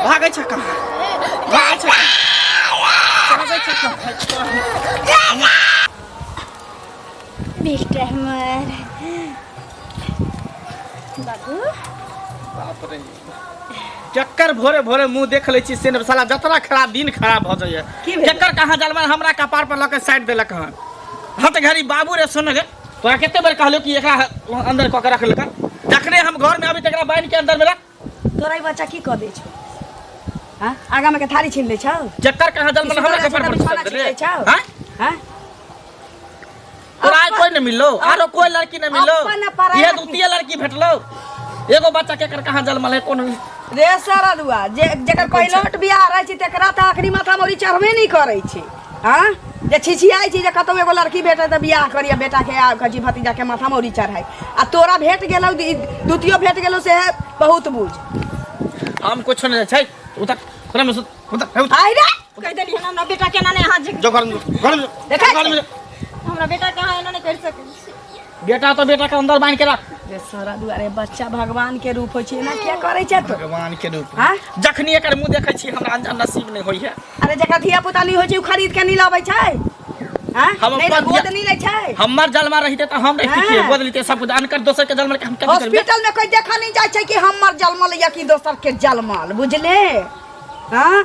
भागै छ कहाँ भागै छ कहाँ? भागै छ कहाँ? बेटा हमर बाबू बाप रे चक्कर भोरे भोरे मुंह देख लै छी से ने साला जतरा खराब दिन खराब भऽ जाइए की भेलै? चक्कर कहाँ जलमल हमरा कपार पर लऽ के साइड देलक हन हत घड़ी बाबू रे सुन रे तोरा कते बेर कहलियो कि एकरा अंदर कऽ के रख लेकर जखने हम घर में आबी तकरा बान्हि के अंदर में रख तोरा ई बच्चा की कऽ दै छौ हाँ आगामे के थारी छीन लै छौ चक्कर कहाँ जलमल हमरा कपार पर बिछौना साइड छीन लै छौ हैं हाँ तोरा आइ कोई नहीं मिललो आरो कोई लड़की नहीं मिललो अपन पराया ये द्वितीय लड़की भेटलो एगो बच्चा के कर कहाँ जन्मल है कोन रे सरदुआ जे जेकर पहिलौट बियाह रहै छै तेकरा तऽ अखनी माथा मौरी चढ़बे नहि करै छै हाँ जे छिछियाइ छै जे कतौ एगो लड़की भेटै तऽ बियाह करिए बेटाके आ कहै छी भतीजाके माथा मौरी चढ़ाइ आ तोरा भेट गेलौ द्वितीयो भेट गेलौ से बहुत बुझ हम कुछ नहीं छै उतर खुला में सुत उतर उतर आइ रे कहि देलियै हन हमरा बेटा केना नहि अहाँ जे जो घर में जो, घर में जो, देखै घर में जो। हमरा बेटा के अहाँ एना नहि करि सकै छी बेटा तो बेटा के अंदर बांध के रख रे सरदुआ रे बच्चा भगवान के रूप होइ छै एना किया करै छै तू भगवान के रूप हाँ? जखनी एकर मुंह देखै छी हमरा अनजान नसीब नहीं होई है अरे जकरा धिया पुता नहीं होइ छै उ खरीद के नहीं लाबै छै हाँ हम नहीं तऽ अपन गोद धिया- नहीं लै छै हमर जलमा रहिते तऽ हम रहिते हाँ। गोद लेते सब कुछ अनकर दोसर के जलमा के हम कथी करबै हॉस्पिटल में कोई देखा नहीं जाइ छै कि हमर जलमल या कि दोसर के जलमल बुझले हाँ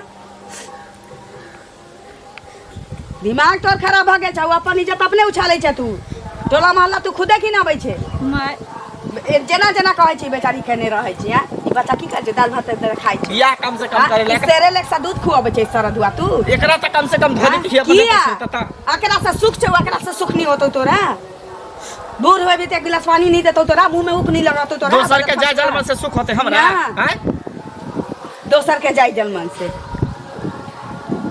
दिमाग तोर खराब भऽ गेल छौ अपन इज्जत अपने उछालै छै तू टोला मोहल्ला तू खुदे खिनाबै छै माय ए, जेना जेना कहै छै बेचारी खेने रहै छै आँ? ई बच्चा की करै छै दालि भात तऽ खाइ छै बियाह कम से कम आँ? करे ई ले सेरे लेक्सा दूध खुआबै छै सरदुआ तू एकरा तऽ कम से कम धरी आँ? के अपन किया तता एकरा से सुख छौ एकरा से सुख नहीं होतौ तोरा बूढ़ होबी तऽ एक गिलास पानी नहीं देतौ तोरा मुंह में उक नहीं लगातौ तोरा दोसर के जाय जलमा से सुख होते हमरा ना। आँय? दोसर के जाय जलमन से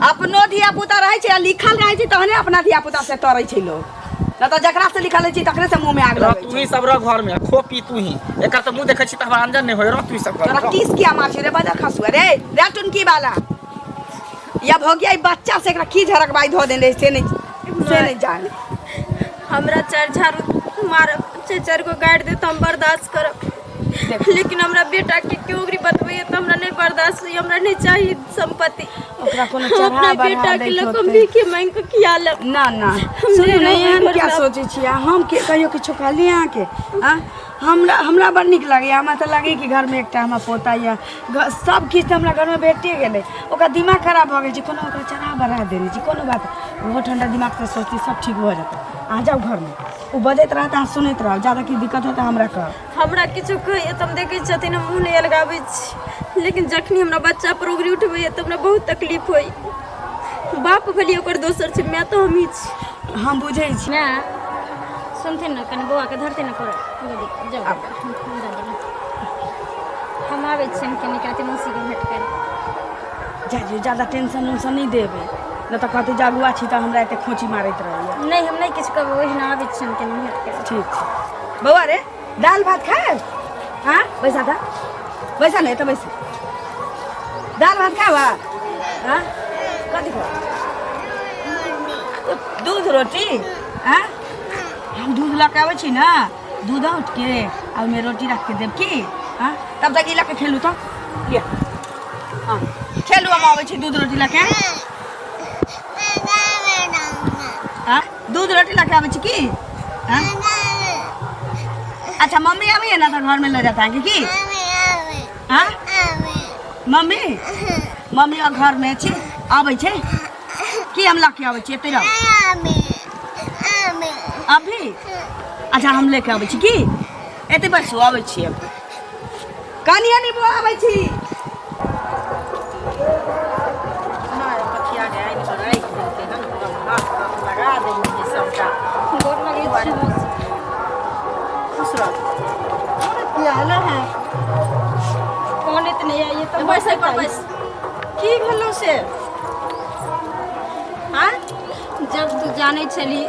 अपनो धिया पुता रहै छै आ लिखल रहै छै तहने अपना धिया पुता से तरै छै लोग न तऽ जकरा से लिखल रहै छै तकरे से मुंह में आग रह लगै तू छै ही सब रह घर में खो पी तू ही एकर तऽ मुंह देखै छी तऽ हमरा अंजन नहीं होय रह तू ही सब घर में तोरा रह। किस किया मार छै रे बजर खसुआ रे रे टुनकी वाला या भोगिया ई बच्चा से एकरा की झरकबाई धो देने से नहीं जाने हमरा चार झाड़ू मारब चाहे चारि गो गाड़ि देत हम बर्दाश्त करब लेकिन हमरा बेटा के केओ ओकरी बतबैए तऽ हमरा नहि बर्दाश्त होइए हमरा नहि चाही संपत्ति ओकरा कोनो हम चढ़ा अपना बढ़ा बेटा के दैत लऽ कऽ होतै। भीखे मांगि कऽ खिया लेब ना ना हम सुनू नहि ने रहबै एहन घर क्या में। सोचै छियै हम के कहियो किछो कहलियै अहाँके आँ हमरा हमरा बड़ नीक लागैए हमरा तऽ लागैए कि घरमे एकटा हमरा पोता यऽ सब किछु तऽ हमरा घरमे भेटे गेलै ओकर दिमाग खराब भऽ गेल छै कोनो ओकरा चढ़ा बढ़ा देने छी कोनो बात ओहो ठण्डा दिमागसँ सोचतै सब ठीक भऽ जेतै अहाँ जाउ घरमे ओ बजैत रहत अहाँ सुनैत रहब जादा किछु दिक्कत होत तऽ हमरा कहब हमरा किछो कहैए तऽ हम देखै छथिन हम मुँह नहि अलगाबै छी लेकिन जखनी हमरा बच्चा पर उगरी उठबैए तऽ हमरा बहुत तकलीफ होइए बाप भलिए ओकर दोसर छै माय तऽ हमही छी हम बुझै छी माय सुनथिन ने कनि बौआके धरथिन ने कोरा जल्दी जाउ हम आबै छियनि कनि काते मौसीके भेँट करै जा दियौ ज्यादा टेंशन उंशन नहि देबै नहि तऽ कहतै जे अगुआ छी तऽ हमरा एते खोची मारैत रहैया नहि हम नहि किछु कहबै ओहिना आबै छियनि कनि भेँट करै ठीक छै बौआ रे दालि भात खाएब हाँ बैसा तऽ बैसा ने तऽ बैसा दालि भात खाएब हाँ कथी खाएब दूध रोटी हाँ हम दूध लऽ के आबै छी ने दूध औट के आ ओहिमे रोटी राखि के देब की हाँ तब तक ई लऽ के खेलू तऽ लिअ हाँ खेलू हम आबै छी दूध रोटी लऽ के हाँ दूध रोटी लऽ के आबै छी की हाँ अच्छा मम्मी आबैए ना तऽ घरमे लऽ जाता है की हाँ मम्मी मम्मी और घरमे छी आबै छै की हम लऽ के आबै छी एतै रह अभी अच्छा हम लेके आबै छी की एतै बैसू आबै छी हम कनिया नहीं बुआ आबै छी लगा देली सबटा गोर लगै छी मौसी खुश रह किया है फोन इतने आइए तऽ बैस पर बैस की भेलौ से आँय जब तू जानै छली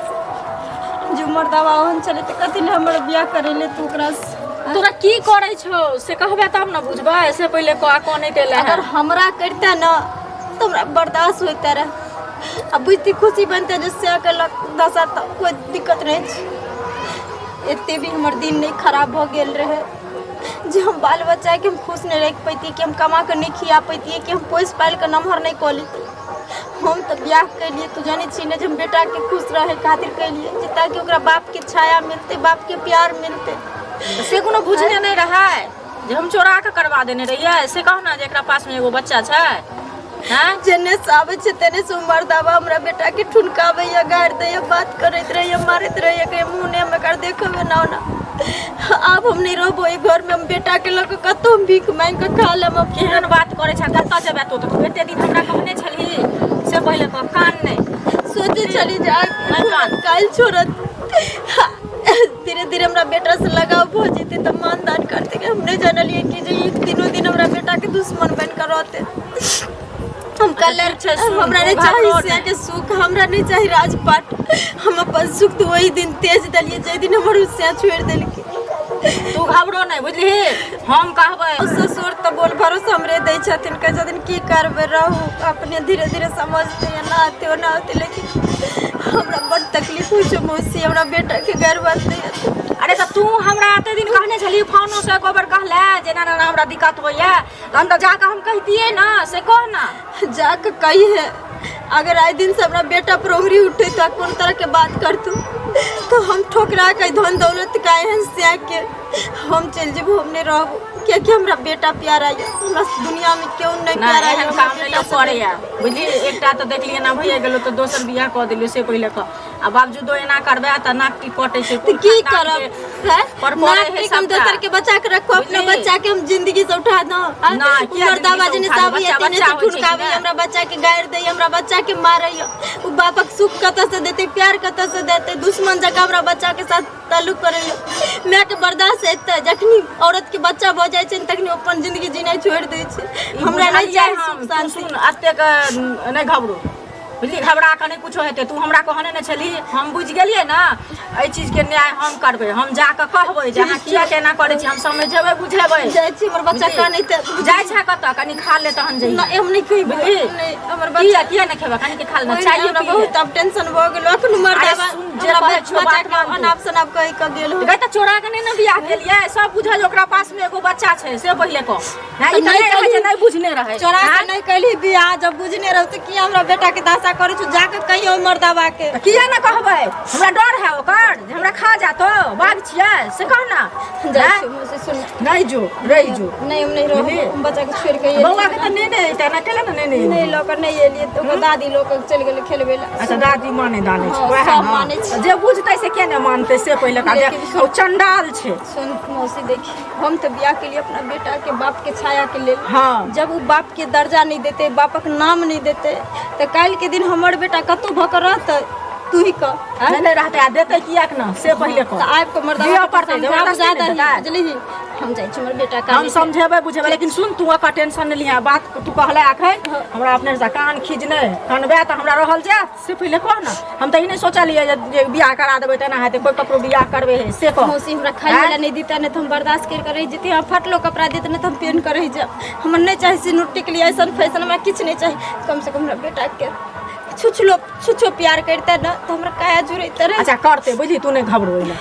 जे मर्दावा ओहन छलै तऽ कथी लए हमर बियाह करेले तू ओकरा से? तोरा की करै छौ से कहबे तब ने बुझबै से पहिले कह कनैत एलै अगर हमरा करिते ने तऽ हमरा बर्दाश्त होइते रहे आ बुझती खुशी बनते जे से केलक दशा तऽ कोइ दिक्कत नहि छै एते भी हमर दिन नहि खराब भऽ गेल रहै जे हम बाल बच्चाके हम खुश नहि राखि पैतियै, कि हम कमा कऽ नहि खिया पैतियै, कि हम पोसि पालि कऽ नमहर नहि कऽ लैतियै। हम तऽ बियाह केलियै, तू जानै छी ने जे हम बेटाके खुश रहै खातिर केलियै, जे ताकि ओकरा बापके छाया मिलतै, बापके प्यार मिलतै। से कोनो बुझने नहि रहै जे हम चोरा कऽ करवा देने रहियै। से कह ने जे एकरा पासमे एगो बच्चा छै। हैं? जेने से आबै छै तेने से मर्दाबा हमरा बेटाके ठुनकाबैया, गारि दैया, बात करैत रहैया, मारैत रहैया, कहैया मुँह नहि हम एकर देखबै ना ओना। आब हम नहि रहबो एहि घरमे, हम बेटाके लऽ कऽ कतहु हम भीख मांगि कऽ खा लेब। हम केहन बात करै छै? कतऽ जेबै तू? तऽ एते दिन हमरा कहने छलही, से पहिले कह, कान नहि। सोचै छली जे आइ नहि कान। काल्हि छोड़त, धीरे धीरे हमरा बेटासँ लगाव भऽ जेतै तऽ मान दान करतै। हम नहि जानलियै कि जे ई दिनो दिन हमरा बेटाके दुश्मन बनि कऽ रहतै। हम कलर ठीक छै, सुन, हमरा तू नहि चाही घबरो से के सुख, हमरा नहि चाही राजपाट। हम अपन सुख तऽ ओहि दिन तेज देलियै जाहि दिन हमर ओ सैं छोड़ि देलकै। तू घबरो नहि, बुझलिही? हम कहबै। ससुर तऽ बोल भरोसा हमरे दै छथिन, कहै छथिन की करबै, रहू अपने धीरे धीरे समझतै, एना होतै ओना होतै, लेकिन हमरा बड्ड तकलीफ होइ छै मौसी, हमरा बेटाके गैर बात नहि हेतै। अरे तऽ तू हमरा एते दिन कहने छलही, फोनो से एको बेर कहले जे एना एना हमरा दिक्कत होइया? तहन तऽ जाकऽ हम कहितियै ने, से कह ने। जाके कही है, अगर आइ दिन से हमरा बेटा पर उंगली उठे तो कोन तरह के बात करतू तो हम ठोकरा के धन दौलत का एहन से के हम चलि जेबो, हम नहीं रहबो, कियाकि हमरा बेटा प्यारा ये, हमरा दुनिया में क्यों नहीं नहि प्यारा ये एहन हमरा काम नहि बेटा लोक से। करैया, बुझली? एकटा तऽ देखलियै ना भइए गेलौ तऽ दोसर बियाह कऽ देलियौ, से पहिले कह। आ बावजूदो एना करबै तऽ नाक टी कटै छै तऽ की करब हैं? पर पड़े नाक है टीक हम सबटा। दोसर के बच्चा के रखो, अपना बुझली? बच्चा के हम जिंदगी से उठा दो? ना, किया मर्दाबा जिंदगी जने से उठा सब दो? बच्चा तेने बच्चा से होइ छै कि ठुनकाबै, ने? हमरा बच्चा के गारि दै, हमरा बच्चा के मारै, उ बापक सुख कतऽ से देतै, प्यार कतऽ से देतै? दुश्मन जकाँ हमरा बच्चा के साथ ताल्लुक करैया। माय के बर्दाश्त हेतै? जखनी औरत के बच्चा भऽ जाइ छै तखनी ओ अपन जिंदगी जीनाइ छोड़ि दै छै। हमरा नहि बुझलियै चाही हम, सुख तू शांति। सुन, एतेक नहि घबरो, बुझली? घबरा कऽ नहि कुछो हेतै। तू हमरा कहने ने छलही, हम बुझि गेलियै ने। एहि चीजके न्याय हम करबै। हम जाकऽ कहबै जे अहाँ किया केना करै छी। हम समझेबै बुझेबै। जाइ छी, हमर बच्चा बुझली? कानैत। जाइ छै कतऽ? कनि खा ले तहन जइहे। नहि, हम नहि खेबै। बुझली? नहि, हमर बच्चा किया किया नहि खेबै? कनि के खा ले ओहिना चाय हमरा पी ले। बहुत आब टेंशन भऽ गेल। अखन मर्दाबा अरे सुन, जे हमरा कहै छियौ बच्चा बात के मान तू। अनाप शनाप कहि कऽ गेल हो। गै तऽ चोरा के नहि ने बियाह केलियै? सब बुझल जे ओकरा पास में एगो बच्चा छै, से पहिले कह। नहि, ई तऽ नहि नहि रहै जे कहली। नहि बुझने रहै। चोरा के आँय? नहि कैली बियाह, जब बुझने रहू तऽ किया हमरा बेटा के दशा करै छौ? जाके कहियो मर्दाबा के। तऽ किया ने कहबै? हमरा डर है ओकर जे हमरा खा जातो, बाघ छियै, से कह ना। जाइ आँय? छी मौसी, सुन। नहि जो, रहि जो। नहि, हम नहि रहब। बुझली? हम बच्चा के छोड़ि के बौआ के तऽ नेने अइतै ना, केला ने नेने नहि एली? लऽ कऽ नहि एलियै तऽ ओकर दादी लऽ कऽ चलि गेलै खेलबै लए। अच्छा, दादी माने दाने छै? हँ, वएह सब ने। मानै छै। जे बुझतै से के ने मानतै, से पहिले कह। लेकिन ओ चंडाल छै। सुन मौसी, देखी, हम तऽ बियाह के लिए अपना बेटा के बाप के छाया के लेल। हाँ। जब ओ बाप के दर्जा नहीं देते, बापक नाम नहीं देते, तऽ काल्हि के दिन हमर बेटा कतहु भऽ कऽ रहतै? तू ही कह, आँय? नहि, नहि रहतै। आ देतै किएक ने, से पहिले कह। तऽ आबि कऽ मर्दाबा दिअ के पड़तै, समझा जबरदस्ती बुझा नहि दही, देतै। बुझलिही? हम जाइ छी, हमर बेटा हम कानै छै। समझेबै बुझेबै, लेकिन सुन, तू ओकर टेंशन नहि लिहे। बात तू कहले एखन हमरा अपने से कान खींच नहि कानबे तऽ हमरा रहल जायत, से पहिले कह ने। हम तऽ ई नहि सोचलियै जे जे बियाह करा देबै तऽ एना हेतै। कोइ ककरो बियाह करबै है, से कह। मौसी, हमरा खाइ आँय? लए नहि देता नहि तऽ हम बर्दाश्त करि कऽ रहि जैती। हमरा फटलो कपड़ा देत नहि तऽ हम पेन कऽ रहि जायब। हमरा नहि चाही सिनूर टिकली, ऐसन फैशन हमरा किछु नहि चाही। कम से कम हमरा बेटाके छुछलो छुछो प्यार करिते ने तऽ हमरा काया जुड़ैते रहे। अच्छा, करते, बुझली? तू नहि घबरो ओहि लए,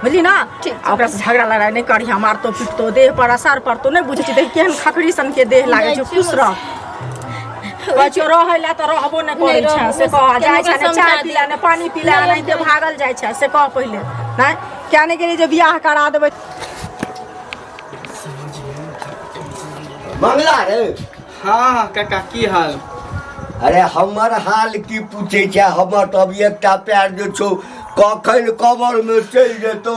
बुझली ना? ठीक। आ ओकरा से झगड़ा लड़ाई नहि करिहे। मारतो पीटतो, देह पर असर पड़तो। नहि बुझै छी, देख केहन खखड़ी सन के देह लागै छै। जाइ छी खुश रह। कहै छियौ रहै लए तऽ रहबो नहि करै नहि छै, रहबो, से कह। जाइ छै केना ने चाय समझा पीला दी। ने पानी पीला, नहि, एनाहिते भागल जाइ छै, से कह पहिले। नहि किया नहि गेली जे बियाह करा देबै? मंगला रे। हाँ काका, की हाल? अरे हमर हाल की पूछे छै? हमर तऽ अभी एकटा पैर जे छौ कखन कबर में चलि जेतौ,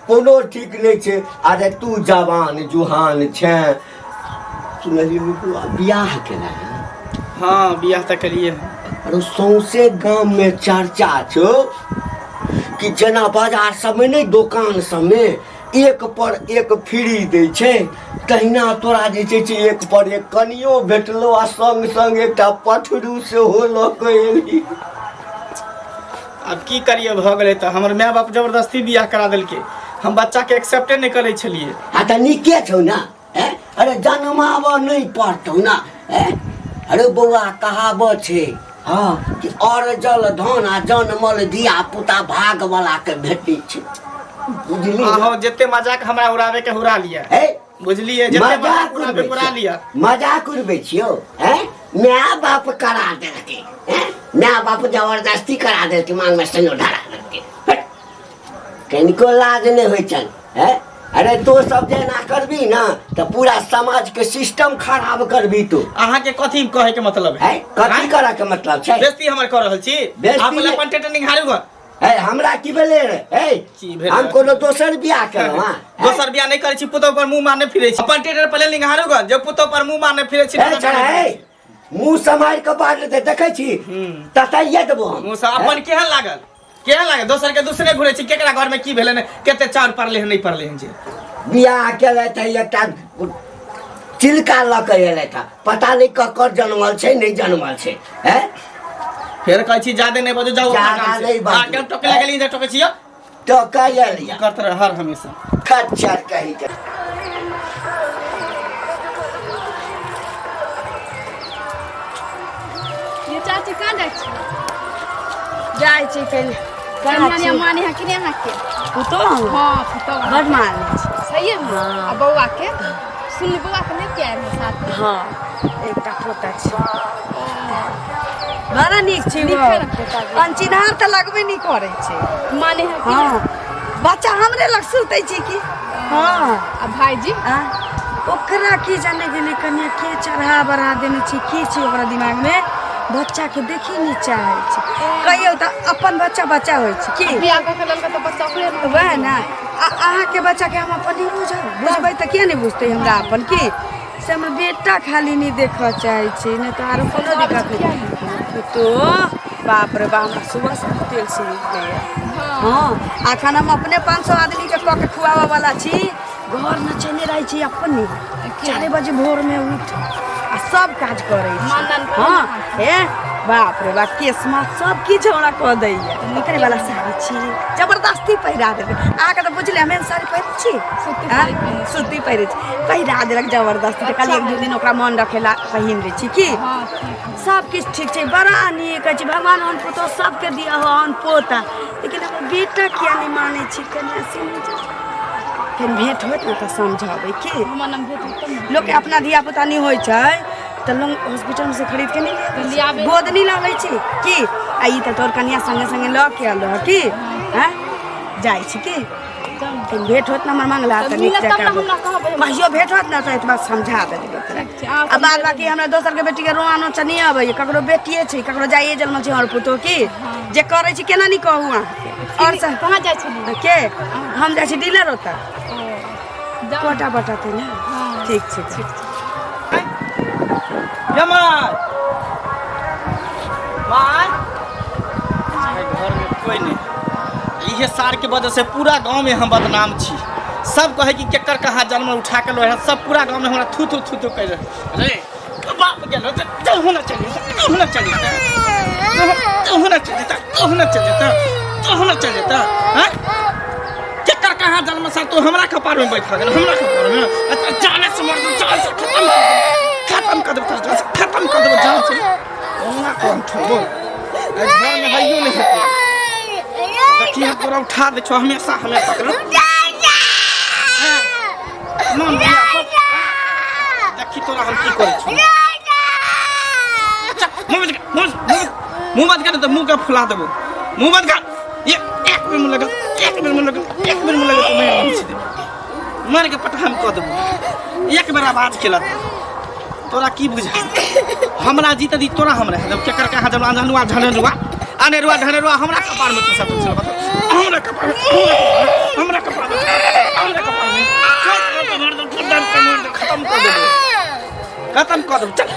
कोनो ठीक नहि छै। अरे तू जवान जुहान छै, सुनलियै बबुआ बियाह केला है? हाँ, बियाह तऽ केलिए हँ। अरे सौंसे गाम में चर्चा छौ कि जेना बाजार सबमे नहि, दोकान सबमे एक पर एक फ्री दै छै, तहिना तोरा जे छै से एक पर एक कनियो भेटलो आ संग संग एकटा पठरू सेहो लऽ कऽ एली। आब की करिए, भऽ गेलै तऽ हमर माय बाप जबरदस्ती बियाह करा देलकै। हम बच्चाके एक्सेप्टे नहि करै छलियै। आ तऽ नीके छौ ने। हैं? अरे जनमाबऽ नहि पड़तौ ने। हैं? अरे बौआ, कहावत छै हँ कि अरजल धन आ जनमल धिया पुता भागवला के भेटै छै, बुझली? अहाँ जते मजाक हमरा उड़ाबे के उड़ा लिअ। हे। बुझलियै जते मजाक मजाक उड़ाबे उड़बै उड़ा लिअ छियौ मजाक उड़बै छियौ हैं माय बाप करा देलकै हैं माय बाप जबरदस्ती करा देलकै मांग में सेनो धरा देलकै हट। कनिको लाज नहि होइ छनि हैं अरे तू सब जे एना करबी ना तऽ पूरा समाज के सिस्टम खराब करबी तू अहाँके कथी कहै के मतलब है हैं कथी करऽ के मतलब छै बेइज्जती हमर कऽ रहल छी बेइज्जती आप नहि। अपन टेटर निहारू गऽ है हमरा की भेलै रे है की भेलै? हम कोनो दोसर बियाह केलहुँ हँ दोसर बियाह नहि करै छी पुतोह पर मुंह मारने फिरै छी अपन टेटर पहिले निहारू गऽ जे पुतोह पर मुंह मारने फिरै छी ए छड़ा है मुंह सम्हारि कऽ बाजि लेतै देखै छी ततैये देबो हम मुंह से अपन केहन लागल केहन लागल दोसर के दूसरे घुरै छी केकरा घर में की भेलै ने कते चाउर पड़लै हन नहि पड़लै हन जे बियाह केलथि है एकटा चिलका लऽ कऽ एलथि हँ पता नहि ककर जनमल छै नहि जनमल छै हैं फेर कहै छी जादे नहि बजू जाउ अपना जादा काम से। नहि बाजू। आ, केहन टोके लगलियै जे टोकै छियै टोकै एलियै करत रह हर हमेशा खच्चर कही के ये चाची कहाँ जाइ छी जाइ छी कनि कनिया माने है कि नहि अहाँके पुतोह हँ पुतोह बड मानै छै सही में आ बौआ के सुनली बौआ के नहि प्यार है साथ में हँ एकटा पोता छै बड़ा नीक छै नीक ओ। है ने पोता के? अनचिन्हार तऽ लगबे नहि करै छै माने है कि हँ नहि? बच्चा हमरे लग सुतै छै की हँ आ भाईजी आ ओकरा की जाने गेलै कनिया के चढ़ा बढ़ा देने छै की छै ओकरा दिमागमे बच्चाके देखी नहि चाहै छै कहियौ तऽ अपन बच्चा बच्चा होइ छै की बियाह कऽ के लेलकै तऽ बच्चा ओकरे ने वएह ने आ अहाँके बच्चाके हम अपन नहि बुझब बुझबै तऽ किया नहि बुझतै हमरा अपन की से हमर बेटा खाली नहि देखऽ चाहै छै नहि तऽ आरो कोनो दिक्कत नहि तो बाप रे बाप हमरा सुबह से तेल सिंदूर दैया हँ अखन हम अपने 500 आदमीके कऽ के खुआबऽ वाला छी घर नचेने रहै छी अपने 4 बजे भोरमे उठ आ सब काज करै छी मानदान करै हँ हे बाप रे बाप केसमा सब किछु हमरा कऽ दैया निकले वाला साड़ी छी जबरदस्ती पहिरा देबै अहाँके तऽ बुझले हम एहन साड़ी पहिरै छी सूती आँ? साड़ी पहिरै छी। सूती पहिरै छी पहिरा देलक जबरदस्ती तऽ खाली एक दू दिन ओकरा मन रखेला पहिन लै छी की हँ ठीक सब किछु ठीक छै बड़ा नीक अछि भगवान ओहन पुतोह सबके दिअ हो ओहन पोता लेकिन हमर बेटा किया नहि मानै छै कनिया से नहि जानै। फेर भेंट होत ने तऽ समझाबै की हमर नाम भेट होत तब ने लोकके अपना धिया पुता नहि होइ छै तऽ लोग हॉस्पिटलमे से खरीद के नहि तऽ लियाबै लियाबै। छै गोद नहि लऽ लै छै की आ ई तऽ तोहर कनिया संगे संगे लऽ के आयल रहऽ की हँ जाइ छी की चल भेंट होत ने हमर मंगला तऽ तऽ नीक मिलत तब ने जकाँ हमरा कहबै। कहियो भेंट होत ने तऽ एतबा समझा देबै तोरा ठीक छै, अहाँ आ बाद बाकी हमरा दोसर के बेटी के रोआ नोचा नहि अबैया ककरो बेटिए छै ककरो जाइए जन्मल छै हमर पुतोह की जे करै छी केना नहि कहू अहाँके आओर सब कहाँ जाइ छलियै के हम जाइ छी डीलर ओतऽ जाउ। कोटा बटाते ने हँ। ठीक छै ठीक ये माय माय घर में कोई नहीं इहे सार के वजह से पूरा गांव में हम बदनाम छी सब कहे कि केकर कहाँ जन्म उठा के लोहे सब पूरा गांव में हमरा थू थू थू थू कह रहे अरे बाप गेल चल होना चाहिए चल होना चाहिए चल होना चाहिए चल होना चाहिए चल होना चाहिए हैं केकर कहाँ जन्म सर तू हमरा कपार में बैठा गेल हमरा कपार में अच्छा, जाने से मर जान से खत्म खत्म कर देब जान से खत्म कर देब जान से ओना कौन छोड़ो घर में हइयो नहीं हेतै देखी हम तोरा उठा दै छौ हमेशा हमेशा कर मन देखी तोरा हम की करै छौ मुँह बंद कर मुँह बंद कर तऽ मुँह के फुला देबो मुँह बंद कर एक एक बेर मुँह लगल एक बेर मुँह लगल एक बेर मुँह लगल तऽ मारि घीच देबो मारि के पटहा हम कऽ देबो एक बेर आवाज केलक तोरा की बुझा हमरा जीत दी तोरा हम रह देब केकर कहाँ जब अनरुआ झनरुआ अनेरुआ ढनेरुआ हमरा कपार में तू सब चल बता हमरा कपार में हमरा कपार में हमरा कपार में खत्म कर देबो खत्म कर देबो चल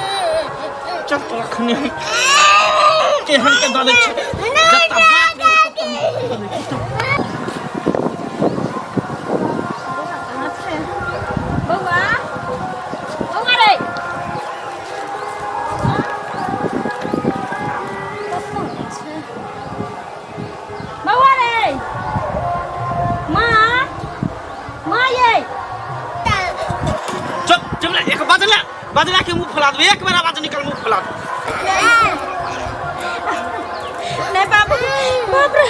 चल तोरा खने हम केहन के दऽ दै छै जत्ता बाप रे बौआ बौआ रे बौआ रे माँ माँ ये चुप चुप ले एक बजला बजला के मुंह फुला दे एक बेर आवाज निकल मुंह फुला दे नहीं बाप बाप रे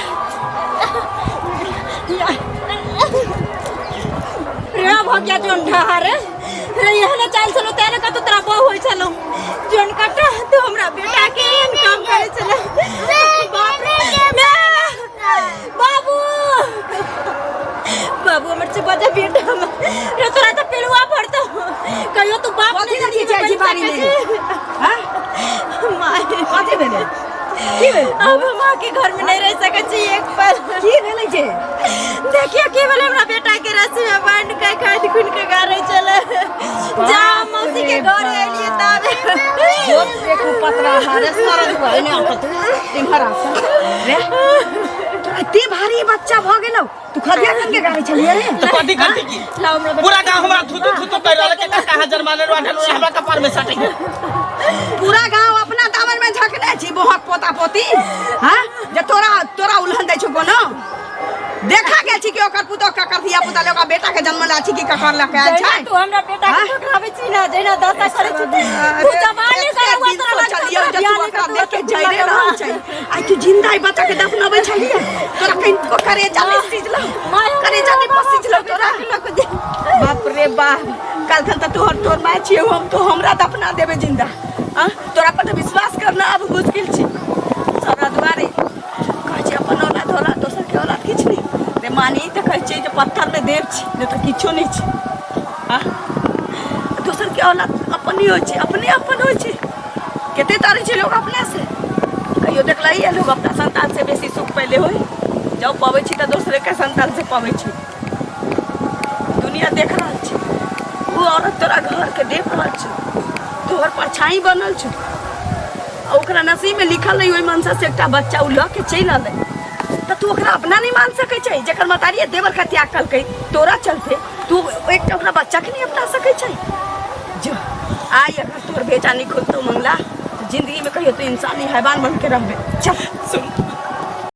रे भगिया जोन ढहारे रे एहने चाल छलो तेने कतौ तोरा बहु होइ छलो जोन कटा तू हमरा बेटा के एहन काम करे छले। बाप रे बाबू बाबू हमर से बजा बेटा हमर रे तोरा तऽ पेलुआ पड़तो कहियो तू बाप कथी नहीं लए जाइ छी बाड़ी में? हाँ? माय कथी भेलै? की भेलै? अब हम अहाँके घर में नहीं रह सकै छी एक पल। की भेलै जे? देखियो की भेलै हमरा बेटा के रस्सी में बांध के काटि खुन के गारै छलै। जा मौसी के घर एलियै तब देखू पतरा हारे सरद हुआ एने आ तू इम्हर आ रे तोरा एते भारी बच्चा भऽ गेलौ, तू खदिया खन के गाड़ी छलियै रे? तो कथी करती की? लाओ हमरा बेटा। पूरा गांव हमरा थुतु थुतु कर रहल के कहाँ जन्माने रो ढलो हमरा कपार में सटे गेल। पूरा गांव अपना दामन में झकने छी बोहक पोता पोती। हाँ जे तोरा तोरा उल्हन दै छौ कोनो देखा गेल छी कि ओकर पुतोह ककर धिया पुता ले ओकर बेटा के जन्म ला छी कि ककर लऽ के आयल जहिना छै। तू हमरा बेटा के हाँ? ठुकराबै छी ना, जहिना दशा करै छी, तू जवान नहि एते करौआ दिन तोरा लगतौ, सोचलियौ तोरा जे बियाह तू नहि ओकरा करतौ, देख के तू जइरे रहल छै। आइ तू जिंदा ई बच्चा के दफनाबै छलियै, तोरा कनिको करेजा नहि सिझलौ, माय करेजा नहि पसिझलौ तोरा। बाप रे बाप, काल्हि खन तऽ तोहर तोर माय छियौ हम, तो हमरा दफना देबे जिंदा। आ तोरा पर तऽ विश्वास करना अब मुश्किल छी। सारा दुआरे कहै छै अपन औलाद औलाद, दोसर के औलाद किछु नहि रे मानी। तऽ कहै छै जे पत्थर मे देव छी, नहि तऽ किछो नहि छै। आ दोसर के औलाद अपने होइ छै, अपने अपन होइ छै। कते तारै छै लोग अपने से? कहियो देखलही है लोग अपना संतान से बेसी सुख पहिले होइ? जब पबै छी तऽ दोसरे के संतान से पबै छी। दुनिया देख रहल छै, ओ औरत तोरा घर के देख रहल छौ, तोहर परछाई बनल छौ। आ ओकरा नसीब में लिखल नहीं ओहि मनसा से एकटा बच्चा ओ लऽ के चलि अलै, तऽ तू ओकरा अपना नहीं मान सकै छै? जकर महतारी देवर के त्याग कलकै तोरा चलते, तू एकटा ओकरा बच्चा के नहीं अपना सकै छै? जो आइ अगर तोहर भेजा नहीं खुलतौ मंगला, तऽ जिंदगी में कहियो तू इंसानी हैवान बन के रहबे। चल सुन।